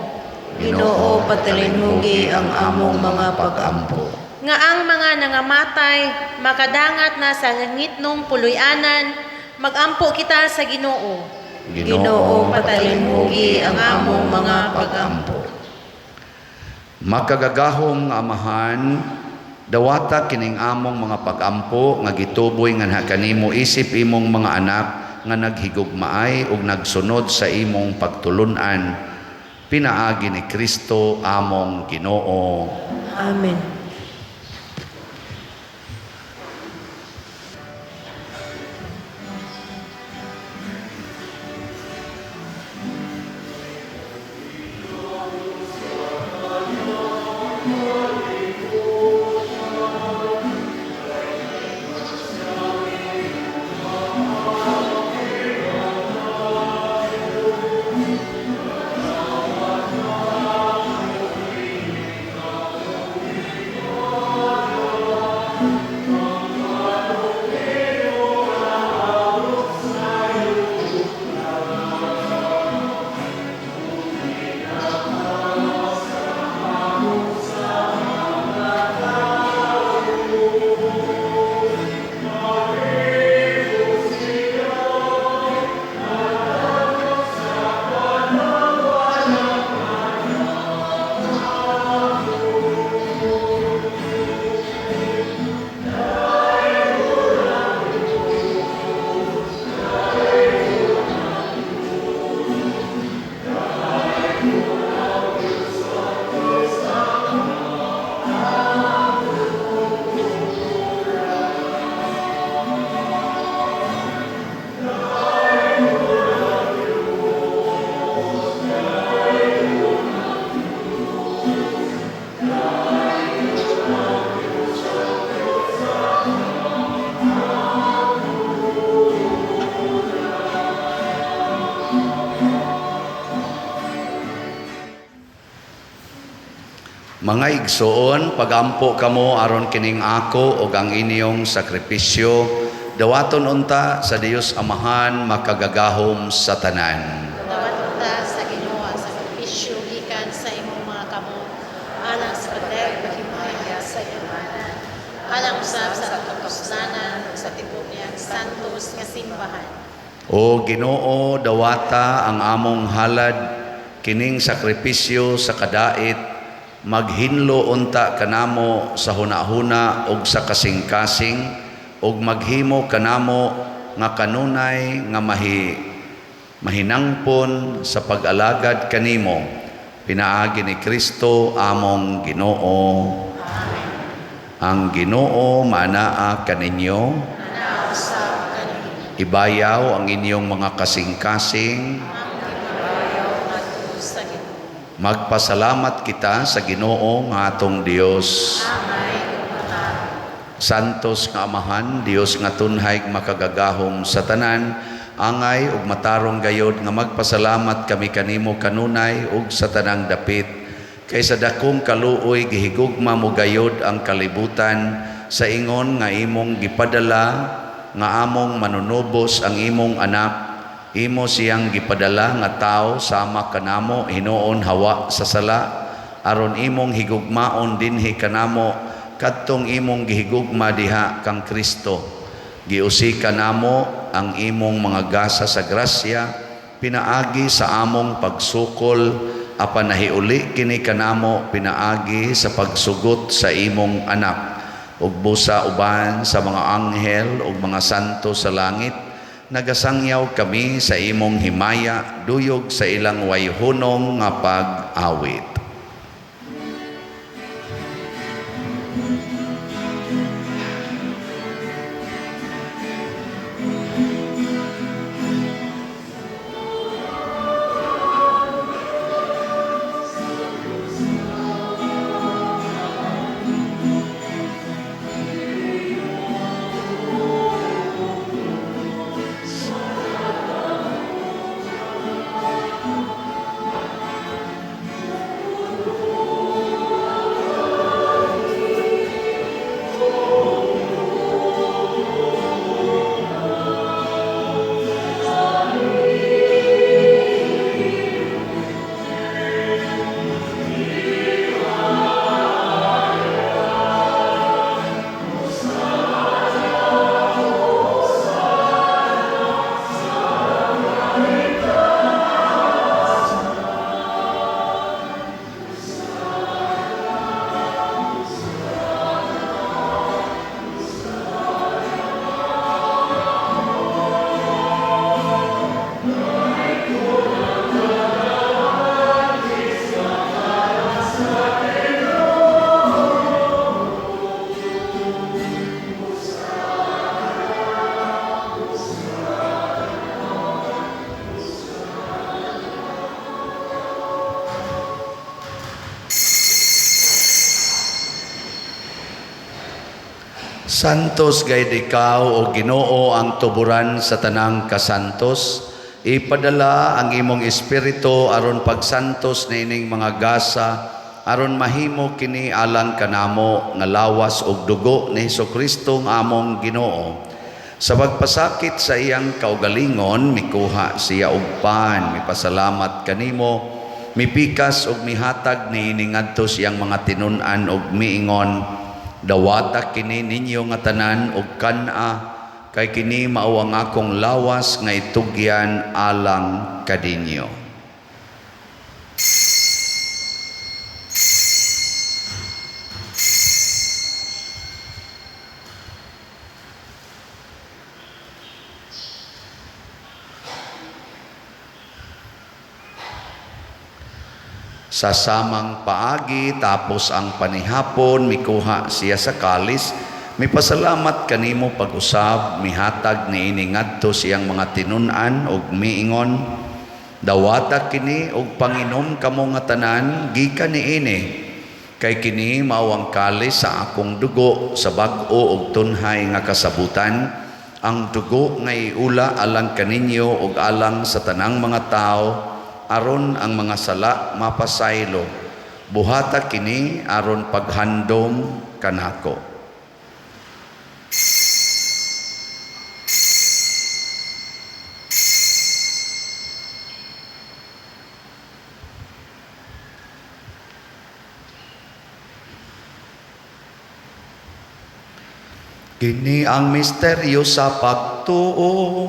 Ginoo, patalinghugi ang among mga pag-ampo. Nga ang mga nangamatay makadangat na sa langitnong puloy-anan, magampo kita sa Ginoo. Ginoo, patalinghugi ang among mga pag-ampo. Makagagahom nga Amahan, dawata kining among mga pag-ampo nga gituboy nganha kanimo isip imong mga anak nga naghigugmaay ug nagsunod sa imong pagtulun-an, pinaagi ni Kristo among Ginoo. Amen. Mga igsoon, pagampo kamo aron kining ako ug ang inyong sakripisyo dawaton unta sa Dios Amahan makagagahom sa tanan. Dawat unta sa Ginoo ang sakripisyo gikan sa imong mga kamot alang sa pagdayeg paghimaya sa iyang ngalan, alang usab sa atong kabuslanan ug sa tibuok niyang santos nga simbahan. O Ginoo, dawata ang among halad kining sakripisyo sa kadait, maghinlo unta kanamo sa hunahuna ug sa kasing-kasing, ug maghimo kanamo nga kanunay nga mahinangpon sa pag-alagad kanimo, pinaagi ni Kristo among Ginoo. Ang Ginoo maanaa kaninyo. Ibayaw ang inyong mga kasing-kasing. Sa Ginoo. Magpasalamat kita sa Ginoo nga atong Dios. Santos nga Amahan, Dios nga tunhay makagagahom sa tanan, angay ug matarong gayod nga magpasalamat kami kanimo kanunay ug sa tanang dapit. Kay sa dakong kaluoy gihigugma mo gayod ang kalibutan sa ingon nga imong gipadala nga among manunubos ang imong anak. Imo siyang gipadala nga tao sama kanamo hinuon hawa sa sala, aron imong higugmaon dinhi kanamo kadtong imong gihigugma diha kang Kristo. Giusika namo ang imong mga gasa sa grasya pinaagi sa among pagsukol, apan nahiuli kini kanamo pinaagi sa pagsugot sa imong anak. Ug busa uban sa mga anghel ug mga santo sa langit, nagasangyaw kami sa imong himaya duyog sa ilang wayhunong nga pag-awit. Santos gayud ikaw, o Ginoo, ang tuburan sa tanang kasantos. Ipadala ang imong espiritu aron pagsantos niining mga gasa, aron mahimo kini alang kanamo nga lawas ug dugo ni Hesukristo nga among Ginoo. Sa pagpasakit sa iyang kaugalingon, mikuha siya og pan, mipasalamat kanimo, mipikas ug mihatag niini ngadto sa iyang mga tinun-an ug miingon: "Dawata kini ninyo nga tanan ug kan-a, kay kini mao ang akong lawas nga itugyan alang kaninyo." Sa samang paagi, tapos ang panihapon, mikuha siya sa kalis, mipasalamat kanimo pag-usab, mihatag niini ngadto sa iyang mga tinun-an ug miingon: "Dawata kini ug panginom kamo nga tanan gikan niini, kay kini mao ang kalis sa akong dugo sa bag-o ug tunhay nga kasabutan, ang dugo nga iula alang kaninyo ug alang sa tanang mga tawo aron ang mga sala mapasaylo. Buhata kini aron paghandom kanako." Kini ang misteryo sa pagtuo.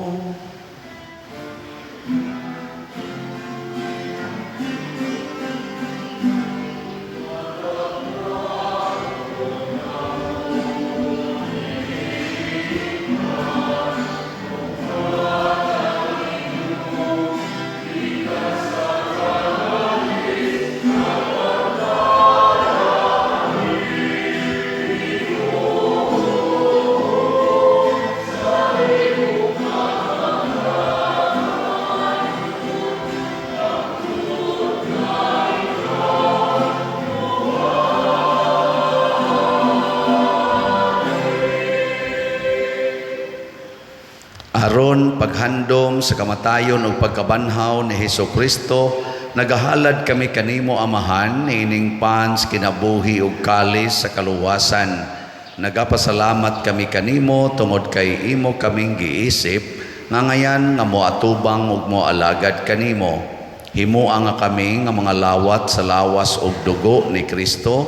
Aron paghandom sa kamatayon ug pagkabanhaw ni Hesus Kristo, nagahalad kami kanimo, Amahan, niining pan sa kinabuhi ug kalis sa kaluwasan. Nagapasalamat kami kanimo tungod kay imo kaming giisip nga ngayan nga moatubang ug moalagad kanimo. Himoa nga kami nga mga lawat sa lawas ug dugo ni Kristo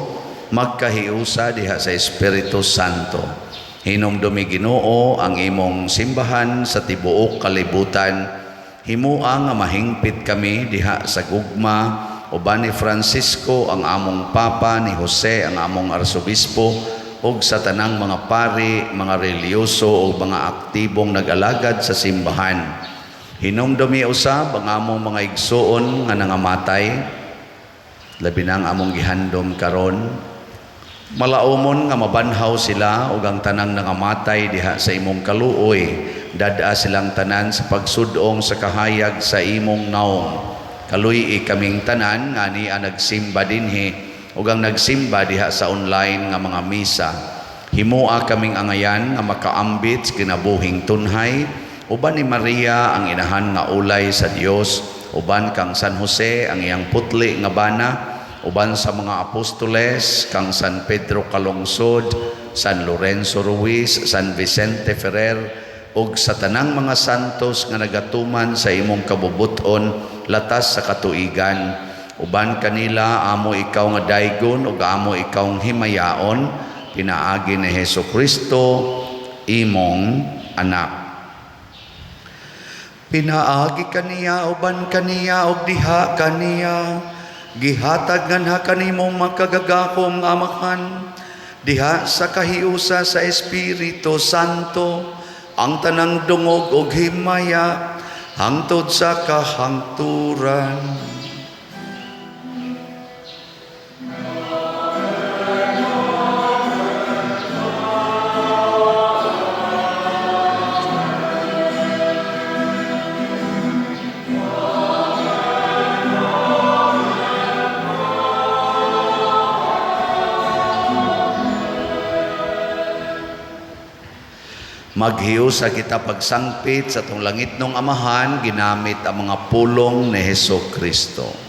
magkahiusa diha sa Espiritu Santo. Hinumdumi, Ginoo, ang imong simbahan sa tibuok kalibutan. Himua nga mahingpit kami diha sa gugma uban ni Francisco ang among Papa, ni Jose ang among Arsobispo, ug sa tanang mga pari, mga relihiyoso ug mga aktibong nag-alagad sa simbahan. Hinumdumi usab ang among mga igsuon nga nangamatay, labi na ang among gihandom karon. Malaumon nga mabanhaw sila ug ang tanang nangamatay diha sa imong kaluoy. Dad-a silang tanan sa pagsudong sa kahayag sa imong naong. Kaluy-i kaming tanan nga ania nagsimba dinhi ug ang nagsimba diha sa online nga mga misa. Himoa kaming angayan nga makaambit sa kinabuhing tunhay uban ni Maria ang inahan nga ulay sa Dios, uban kang San Jose ang iyang putli nga bana, uban sa mga apostoles kang San Pedro Calungsod, San Lorenzo Ruiz, San Vicente Ferrer, ug sa tanang mga santos nga nagatuman sa imong kabubut-on latas sa katuigan. Uban kanila amo ikaw nga daygon ug amo ikaw himayaon, pinaagi ni Hesus Kristo imong anak. Pinaagi kaniya, uban kaniya, ug diha kaniya, gihatag nganha kanimo makagagahom nga Amahan diha sa kahiusa sa Espiritu Santo, ang tanang dungog ug himaya hangtod sa kahangturan. Maghiusa kita pagsangpit sa atong langitnong Amahan ginamit ang mga pulong ni Hesus Kristo.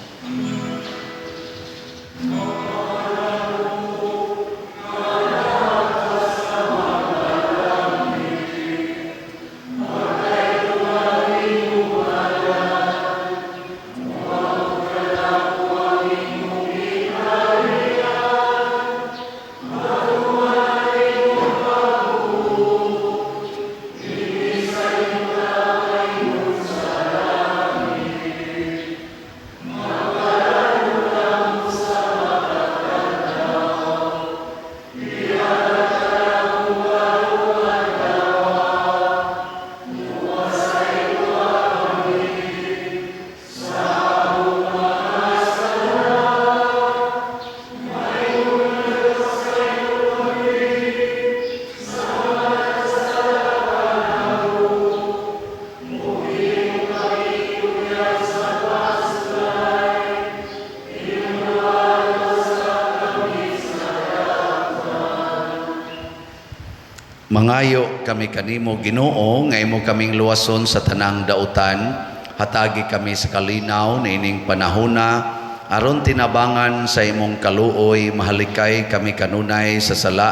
Mangayo kami kanimo, Ginoo, nga imo kaming luwason sa tanang dautan. Hatagi kami sa kalinaw niining panahona aron tinabangan sa imong kaluoy, mahalikay kami kanunay sa sala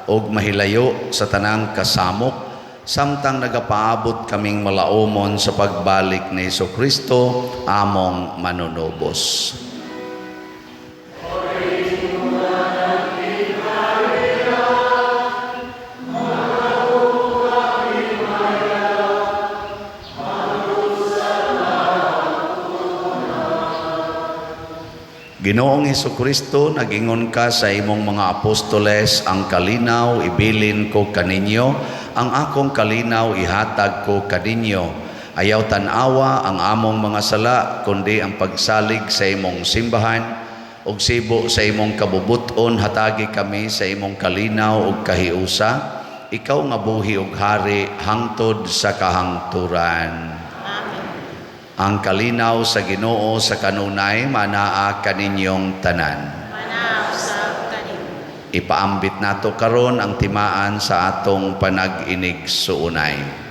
ug mahilayo sa tanang kasamok, samtang nagapaabot kaming malaumon sa pagbalik ni Kristo among manunubos. Ginoong Hesukristo, nagingon ka sa imong mga apostoles, "Ang kalinaw ibilin ko kaninyo, ang akong kalinaw ihatag ko kaninyo. Ayaw tan-awa ang among mga sala, kundi ang pagsalig sa imong simbahan, ug sibo sa imong kabubuton hatagi kami sa imong kalinaw ug kahiusa. Ikaw nga buhi ug hari hangtod sa kahangturan." Amen. Ang kalinaw sa Ginoo sa kanunay manaa kaninyong tanan. Manaa usab kanimo. Ipaambit nato karon ang timaan sa atong panag-inig-suunay.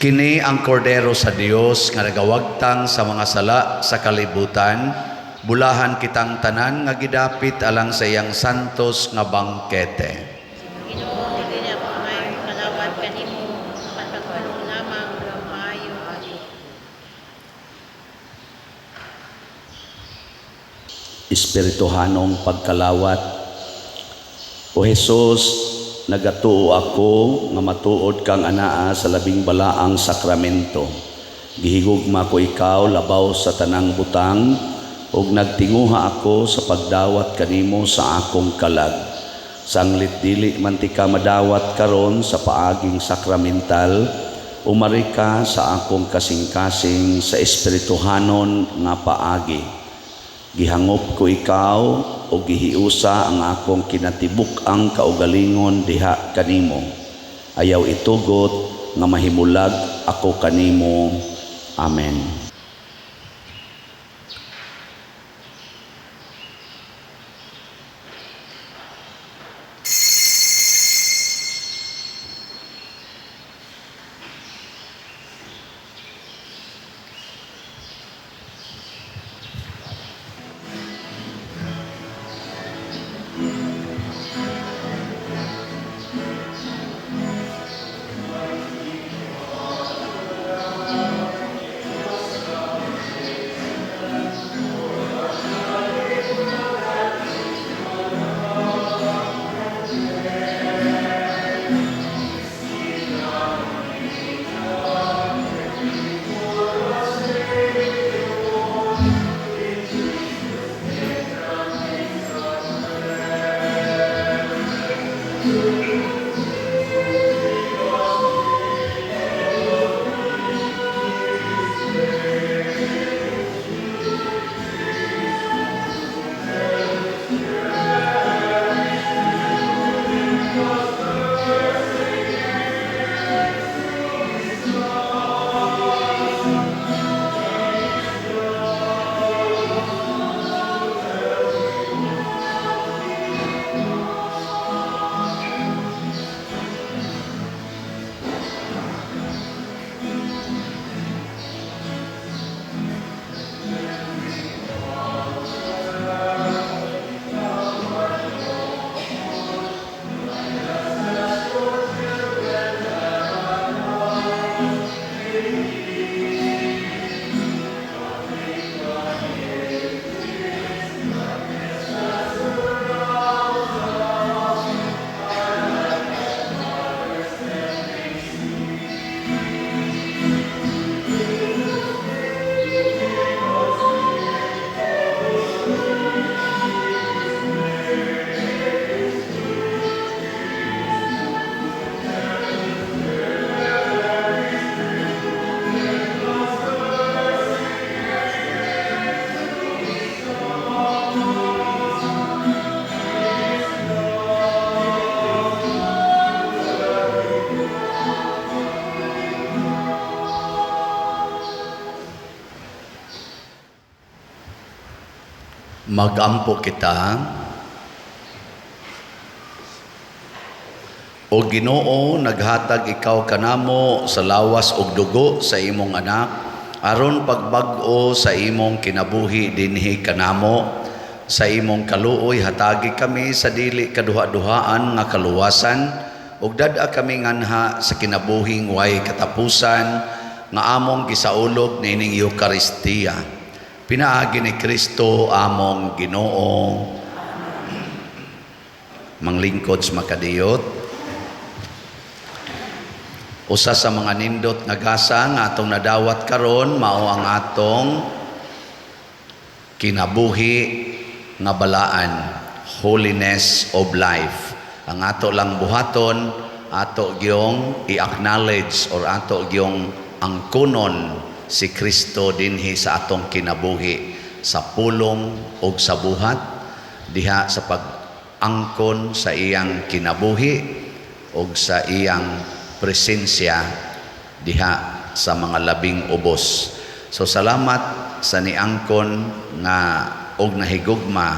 Kini ang kordero sa Dios nga nagawagtang sa mga sala sa kalibutan. Bulahan kitang tanan nga gidapit alang sa iyang santos nga bangkete. Ginoo, dili ako angay kalawat kanimo, apan pagpulong lamang ug maayo ako. Espirituhanong pagkalawat. O Hesus, nagatuo ako nga matuod kang anaa sa labing balaang sakramento. Gihigugma ko ikaw labaw sa tanang butang ug nagtinguha ako sa pagdawat kanimo sa akong kalag. Sanglit dili man tika madawat karon sa paaging sakramental, umari ka sa akong kasing-kasing sa espirituhanon nga paagi. Gihangop ko ikaw o gihiusa ang akong kinatibuk-ang kaugalingon diha kanimo. Ayaw itugot nga mahimulag ako kanimo. Amen. Magampo kita. O Ginoo, naghatag ikaw kanamo sa lawas ug dugo sa imong anak aron pagbag-o sa imong kinabuhi dinhi kanamo. Sa imong kaluoy hatagi kami sa dili kaduha-duhaan nga kaluwasan ug dad-a kami nganha sa kinabuhing way katapusan nga among gisaulog niining Eukaristiya. Pinaagi ni Kristo among Ginoo. Manglingkod sa makadiyot. Usa sa mga nindot nga gasa nga atong nadawat karon mao ang atong kinabuhi nga balaan, holiness of life. Ang ato lang buhaton, ato gyong i-acknowledge or ato gyong angkunon si Kristo dinhi sa atong kinabuhi sa pulong ug sa buhat, diha sa pag-angkon sa iyang kinabuhi ug sa iyang presensya diha sa mga labing ubos. So salamat sa niangkon nga og nahigugma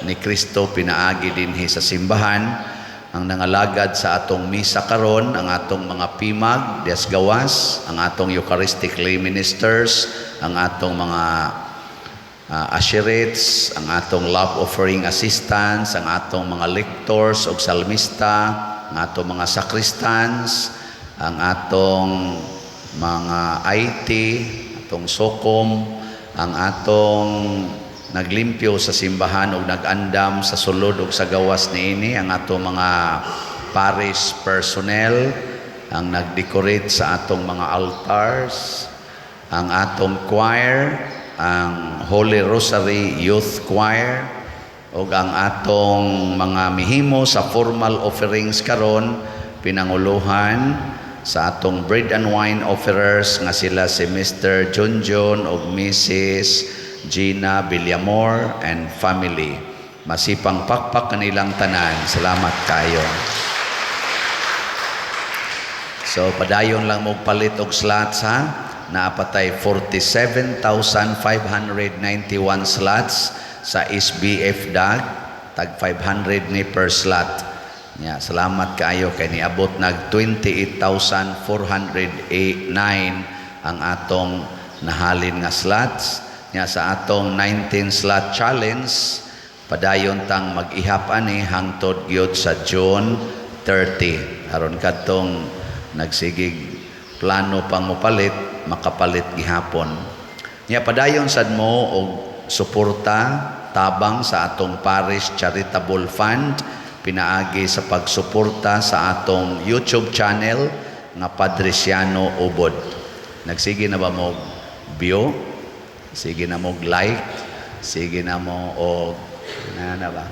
ni Kristo pinaagi dinhi sa simbahan. Ang nangalagad sa atong misa karon, ang atong mga pimag, des gawas, ang atong Eucharistic lay ministers, ang atong mga usherates, ang atong love offering assistants, ang atong mga lectors ug salmista, ang atong mga sacristans, ang atong mga IT, atong sokom, ang atong naglimpyo sa simbahan ug nag-andam sa sulod ug sa gawas niini, ang atong mga parish personnel, ang nag-decorate sa atong mga altars, ang atong choir, ang Holy Rosary Youth Choir, ug ang atong mga mihimo sa formal offerings karon, pinanguluhan sa atong bread and wine offerers nga sila si Mr. Junjun ug Mrs. Gina Villamor and family. Masipang pakpak kanilang tanan. Salamat kayo. So padayon lang mo palit og slots, ha. Naa pa tay 47,591 slots sa SBF DAG, tag 500 ni per slot. Nya, salamat kaayo kay niabot nag 28,409 ang atong nahalin nga slots. Nya, sa atong 19 slot challenge, padayon tang mag-ihap ani hangtod gyud sa June 30, aron kadtong nagsigig plano pang mopalit, makapalit gihapon. Nya, padayon sad mo og suporta, tabang sa atong Parish Charitable Fund pinaagi sa pagsuporta sa atong YouTube channel nga Padriciano Ubod. Nagsige na ba mo view? Sige na mo like? Sige na mo og na na ba?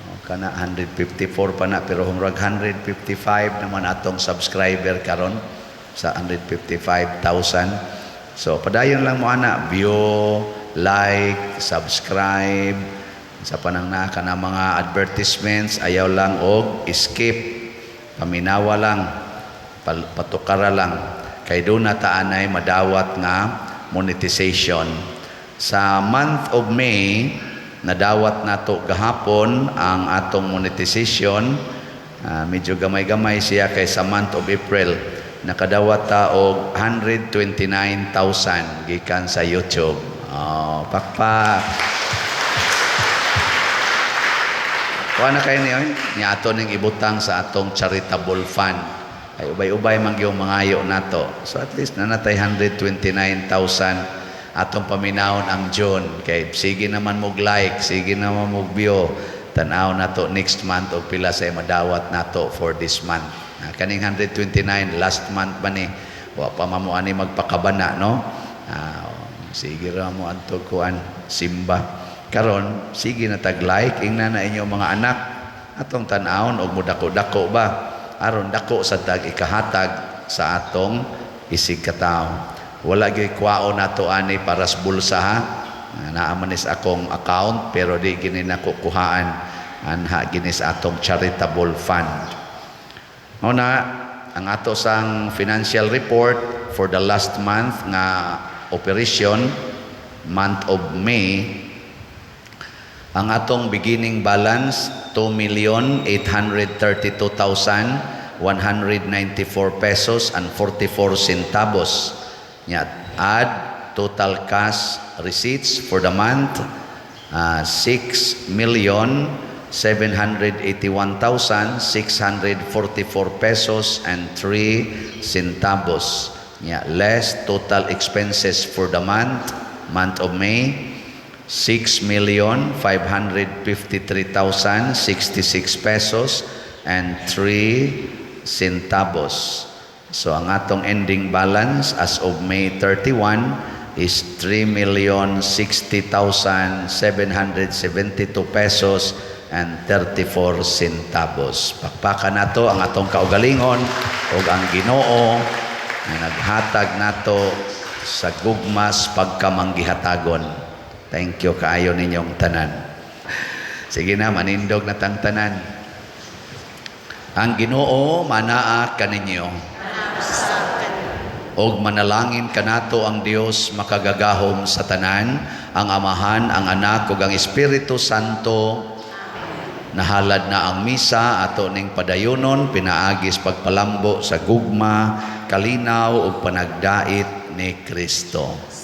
O, kana 154 pa na, pero murag 155 naman atong subscriber karon sa 155,000. So padayon lang mo ana, view, like, subscribe sa panang na kana mga advertisements, ayaw lang og skip, paminawa lang, patukara lang kay doon na ta anay madawat nga monetization. Sa month of May, nadawat nato gahapon ang atong monetization. Medyo gamay-gamay siya kay sa month of April nakadawat ta og 129,000 gikan sa YouTube. Oh, pakpak. Kuha na kayo niyo, ni ato ning ibutang sa atong charitable fund. Ay ubay-ubay man gyud mangayo nato. So at least nanatay 129,000, atong paminawon ang June kay sige naman mo like, sige naman mo view. Tan-aw nato next month og pila sa madawat nato for this month. Ah, kaning 129 last month ba ni? Wa pa man mo ani magpakabana, no? Ah, sige ra mo adto kuan simba. Karon sige na tag like, ingna na inyo mga anak, atong tan-awon og mudako-dako ba, aron dako sa tag ikahatag sa atong isig katawo. Wala gyud kwaon nato ani para sa bulsa, ha. Naa man is akong account pero di gini nako kuhaan, anha gini sa atong charitable fund. Mao na ang ato sang financial report for the last month nga operation, month of May. Ang atong beginning balance, 2,832,194 pesos and 44 centavos. Nya, add total cash receipts for the month, 6,781,644 pesos and 3 centavos. Nya, less total expenses for the month, month of May, 6,553,066 pesos and 3 centavos. So ang atong ending balance as of May 31 is 3,060,772 pesos and 34 centavos. Pakpakan nato ang atong kaugalingon ug ang Ginoo nga naghatag nato sa gugmas pagkamanggihatagon. Thank you kaayo ninyong tanan. Sige na, manindog na tang tanan. Ang Ginoo manaa kaninyo. Og manalangin kanato ang Dios makagagahom sa tanan, ang Amahan, ang Anak ug ang Espiritu Santo. Nahalad na ang misa, ato ning padayonon pinaagi sa pagpalambo sa gugma, kalinaw ug panagdait ni Kristo.